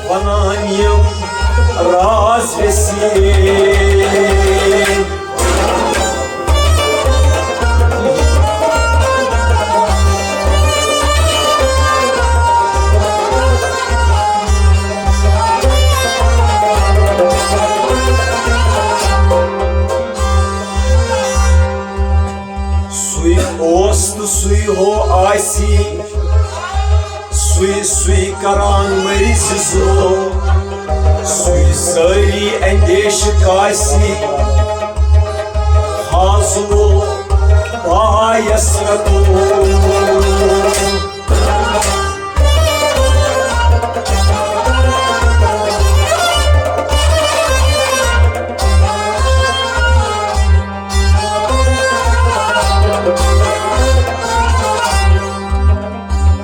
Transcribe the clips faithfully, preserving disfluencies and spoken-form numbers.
ونان یِم راز ویسے۔ سُے اوس تہٕ سُے ہو آسی، سُے سُے کران مٔرِتھ زِزو، سُے سٲری اندیشہٕ کاسی، حاصلو پایس رٹو۔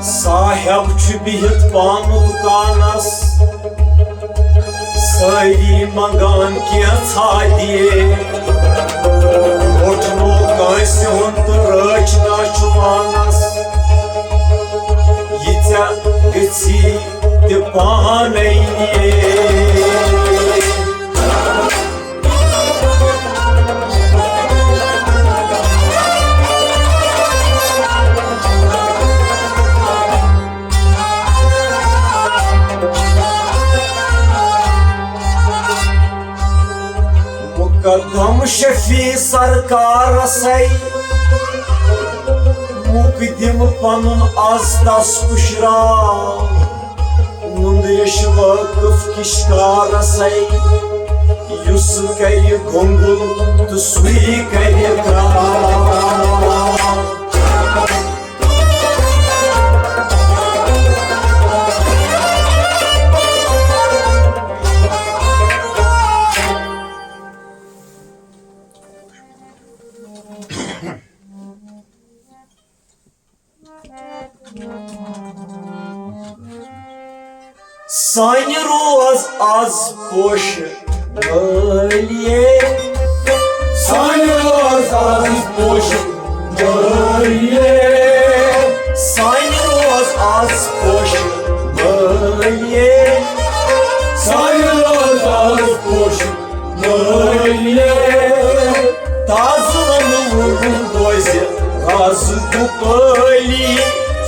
صاحب چھُ بِہِتھ پانہٕ دُکانس، سٲری منگان کینٛژھا دِیے۔ روٚٹ نہٕ کٲنٛسہِ ہُنٛد تہٕ رٲچھ نہ چھُ وانس، یہِ ژےٚ گٔژھی تہِ پانے نِیے۔ مقدم شفیع سرکارسے، مقدم پنُن از تس پُشراو۔ نُندرِش وٲقف کِشکارسے، یُس کرِ گۄنٛگُل تہٕ سُے کرِ کرٛاو۔ سانہِ روز از پوشہِ مٲلیے۔ سانہِ روز از پوشہِ مٲلیے۔ سانہِ روز از پوشہِ مٲلیے۔ سانہِ روز از پوشہِ مٲلیے۔ تازٕ ونہٕ وُن بوزِ راز گُپٲلی۔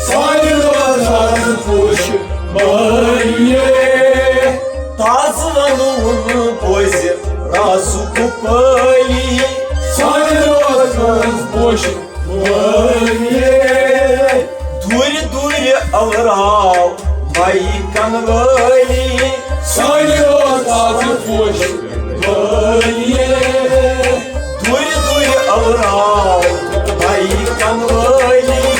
سانہِ روز از پوشہِ مٲلیے۔ تازٕ ونہٕ وُن بوزِ راز گُپٲلی۔ سانہِ روز از پوشہِ مٲلیے۔ دوٗرِ دوٗرِ الراو مایہِ کنوٲلی۔ سانہِ روز از پوشہِ مٲلیے۔ دوٗرِ دوٗرِ الراو مایہِ کنوٲلی۔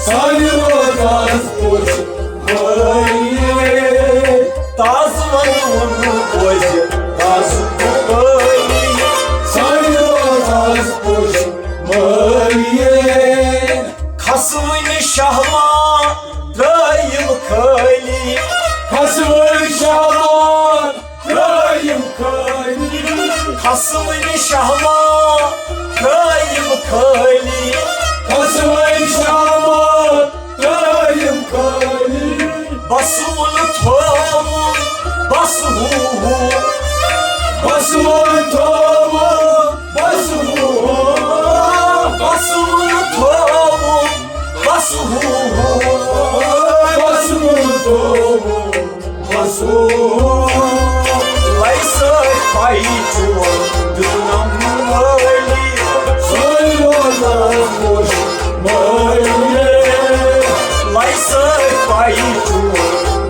سانہِ روز از پوشہِ مٲلیے۔ تازٕ ونہٕ وُن بوزِ تازٕ گُپٲلی۔ سانہِ روز از پوشہِ مٲلیے۔ کھسوٕنۍ شہلان ترٲیِم خٲلی۔ کھسوٕنۍ شہلان ترٲیِم خٲلی۔ کھسوٕنۍ شہلان ترٲیِم خٲلی۔ کھسوٕنۍ شہلان ترٲیِم خٲلی۔ بس وُن تھووُن، بس ہو ہو۔ بس وُن تھووُن، بس ہو ہو۔ بس وُن تھووُن، بس ہو ہو۔ بس وُن تھووُن، بس ہو ہو۔ لَے سۭتۍ پَیہِ چون دیُتنم وٲلی۔ سٲنۍ روزان خوش مٲلِیے۔ لَے سۭتۍ پَیہِ چون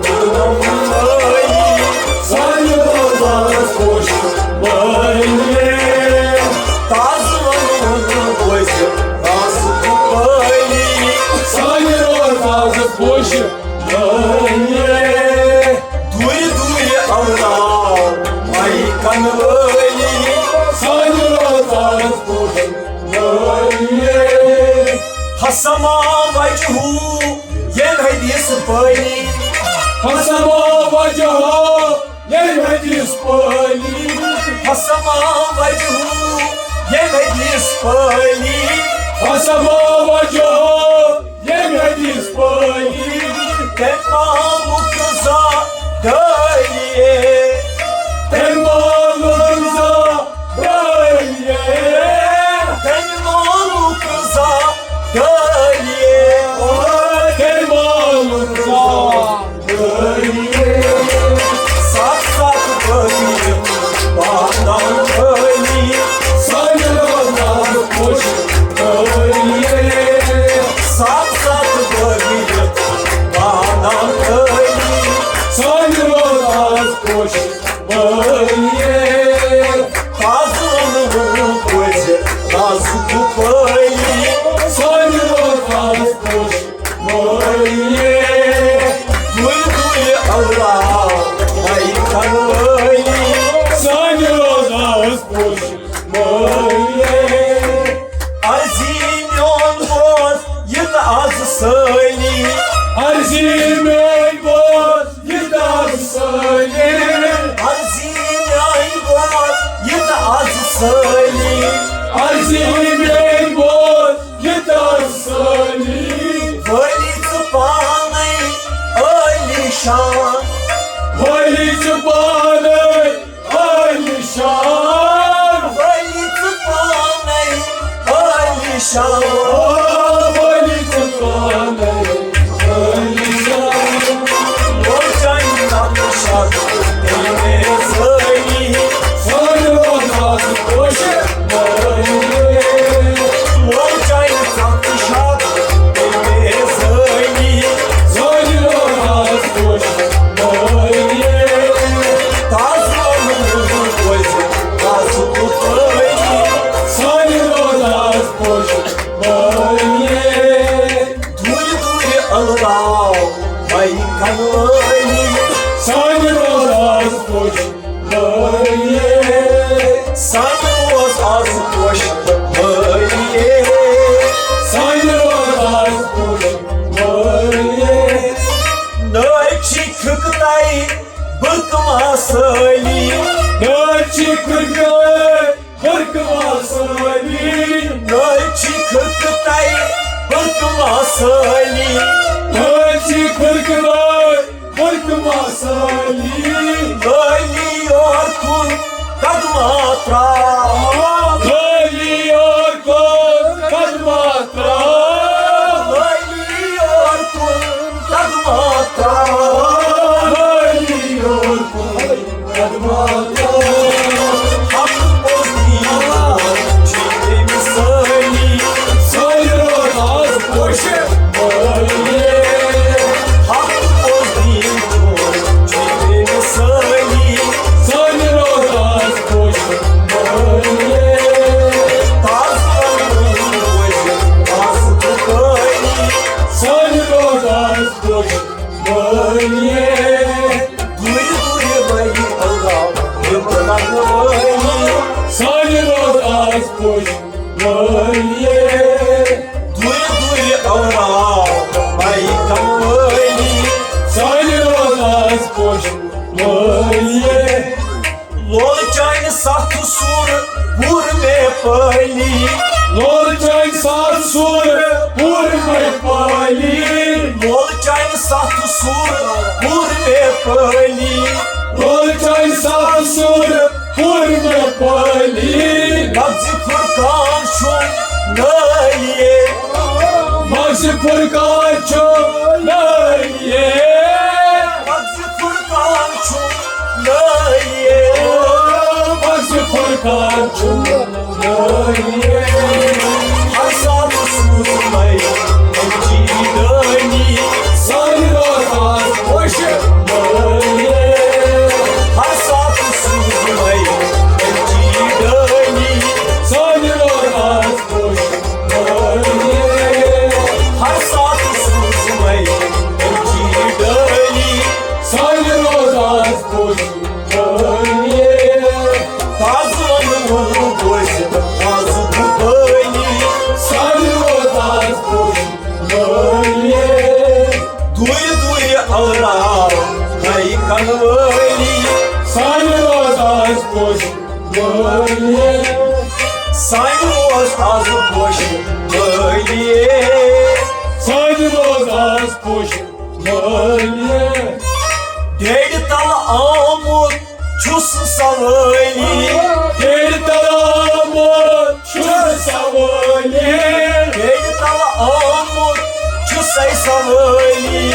دیُتنم وٲلی۔ سٲنۍ روزان خوش مٲلِیے۔ تازٕ وَنُن بوزِ رازٕ گُپٲلی۔ سٲنۍ روزان خوش مٲلِیے۔ دوٗرِ دوٗرِ الراو مَے کَنہٕ وٲلی۔ سانہِ روزان خوش مٲلِیے۔ فسما وجہو ییٚمہِ حدیث پٲلی۔ فسما وجہو ییٚمہِ حدیث پٲلی۔ فسما وجہو ییٚمہِ حدیث پٲلی۔ فسما وجہو ییٚمہِ حدیث پٲلی۔ تَمہِ پامُک زا دٲلی۔ ستھ ستھ بٲگی بادام عٲلی، سانہِ روزان خۄش عٲلی۔ ستھ ستھ بٲگی بادام عٲلی، سانہِ روزان خۄش عٲلی۔ تازٕ اوٚنمُت بوزِ تازٕ دُپٲلی، سانہِ روزان خۄش مٲلِیے، دوٗرِ دوٗرِ علاو، مَے کَنوٲلی۔ سانہِ روزنَس پوٚز مٲلِیے۔ عرضی میون بوز، یہِ تہٕ آز سٲلی۔ عرضی میون بوز، یہِ تہٕ آز سٲلی۔ عرضی میون بوز، یہِ تہٕ آز سٲلی۔ عرضی میون بوز، یہِ تہٕ آز سٲلی۔ وٲلی ژٕ پانے عٲلی شان۔ وٲلی ژٕ پانے عٲلی شان۔ وٲلی ژٕ پانے عٲلی شان۔ آ، وٲلی ژٕ پانے عٲلی شان۔ لوچن نقشہ تیرے سٲلی۔ سٲنۍ روزان خۄش مٲلِیے۔ لوچن نقشہ تیرے سٲلی۔ سٲنۍ روزان خۄش مٲلِیے۔ تازٕ روزٕ روزِ تازٕ دُپٲری۔ سانہِ روزنَس پوٚز مٲلِیے۔ دوٗرِ دوٗرِ علاو، مَے کَنوٲلی۔ سانہِ روزنَس پوٚز مٲلِیے۔ سانہِ روزنَس پوٚز مٲلِیے۔ سانہِ روزنَس پوٚز مٲلِیے۔ نٔرۍ چھِ کھِرکہٕ تَے بُرکہٕ ماسٲلی۔ نٔرۍ چھِ کھِرکہٕ تَے بُرکہٕ ماسٲلی۔ نٔرۍ چھِ کھِرکہٕ تَے بُرکہٕ ماسٲلی۔ نٔرۍ چھِ کھِرکہٕ تَے بُرکہٕ ماسٲلی۔ لٲلی یور کُن قدمہ ترٛاو۔ لٲلی یور کُن قدمہ ترٛاو۔ لٲلی یور کُن قدمہ ترٛاو۔ لٲلی یور کُن قدمہ ترٛاو۔ حق پوٚز دین چھِ تٔمۍ سٲنی۔ سٲنۍ روزنَس پوٚز مٲلِیے۔ حق پوٚز دین چھِ تٔمۍ سٲنی۔ سٲنۍ روزنَس پوٚز مٲلِیے۔ تازٕ روزِ تازٕ دُپٲری۔ سٲنۍ روزنَس پوٚز مٲلِیے۔ دوٗرِ دوٗرِ بَنہِ علاو، یِم بَنٲوۍ۔ سانہِ روزنَس پوٚز مٲلِیے۔ دوٗرِ دوٗرِ علاو، مَے کَنوٲلی۔ سانہِ روزنَس پوٚز مٲلِیے۔ لولہٕ چانہِ ستھ سُر پوٗرٕ مےٚ پٲلی۔ لولہٕ چانہِ ستھ سُر پوٗرٕ مےٚ پٲلی۔ لولہٕ چانہِ ستھ سُر پوٗرٕ مےٚ پٲلی۔ لولہٕ چانہِ ستھ سُر پوٗرٕ مےٚ پٲلی۔ لفظِ فرقان چھُم نٲلیے۔ لفظِ فرقان چھُم نٲلیے۔ لفظِ فرقان چھُم نٲلیے۔ لفظِ فرقان چھُم نٲلیے۔ ہر ساتہٕ سوٗزمَے أمچی دٲنی۔ سانہِ روزنَس پوٚز مٲلِیے۔ ہر ساتہٕ سوٗزمَے أمچی دٲنی۔ سانہِ روزنَس پوٚز مٲلِیے۔ ہر ساتہٕ سوٗزمَے أمچی دٲنی۔ سانہِ روزنَس پوٚز مٲلِیے۔ تازٕ وَنہٕ ووٚنُن بوزِ تازٕ دُپٲری۔ سانہِ روزنَس پوٚز مٲلِیے۔ دوٗرِ دوٗرِ علاو، مَے کَنوٲلی۔ سانہِ روزنَس پوٚز مٲلِیے۔ سانہِ روزنَس پوٚز مٲلِیے۔ سانہِ روزنَس پوٚز مٲلِیے۔ بیرِ تَل آمُت چھُس سوٲلی۔ بیرِ تَل آمُت چھُس سوٲلی۔ بیرِ تَل آمُت چھُسَے سوٲلی۔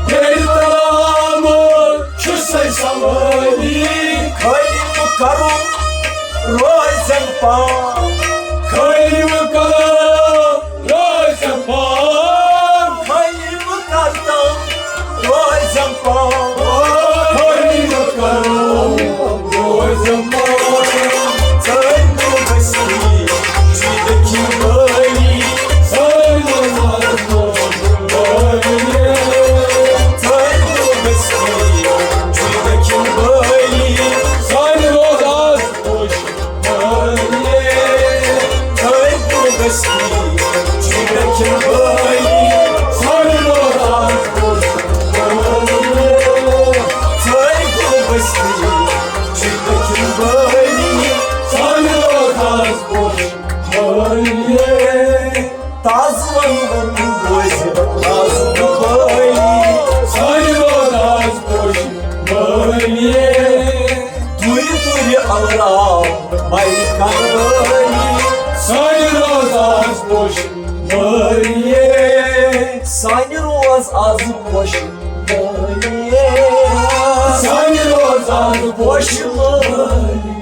بیرِ تَل آمُت چھُسَے سوٲلی۔ کرو روزن پان، خٲلی وۄنۍ کرو روزن پان۔ خٲلی وۄنۍ کرتو روزن پان۔ خٲلی وۄنۍ کرو روزن پان۔ ژٲنٛگِو بستی چھِ دٔچھِنۍ بٲلی۔ سٲنۍ روزان ژٲنٛگِو بستی چھِ دٔچھِنۍ بٲلی۔ سانہِ روزان خۄش بٲلی۔ ژٲنٛگِو بستی چھِ دٔچھِنۍ بٲلی۔ سانہِ روزان خۄش بٲلی۔ ژٲنٛگِو بستی چھِ دٔچھِنۍ بٲلی۔ سانہِ روزان خۄش بٲلی۔ تازٕ ونٛگن بوزِ تازٕ بٲلی۔ سانہِ روزان خۄش بٲلی۔ دوٗرِ دوٗرِ آرام بَے کَنٲلی۔ سانہِ روز آز پوش بٲلی۔ سانہِ روز آز پوش بٲلی۔ سانہِ روز آز پوش بٲلی۔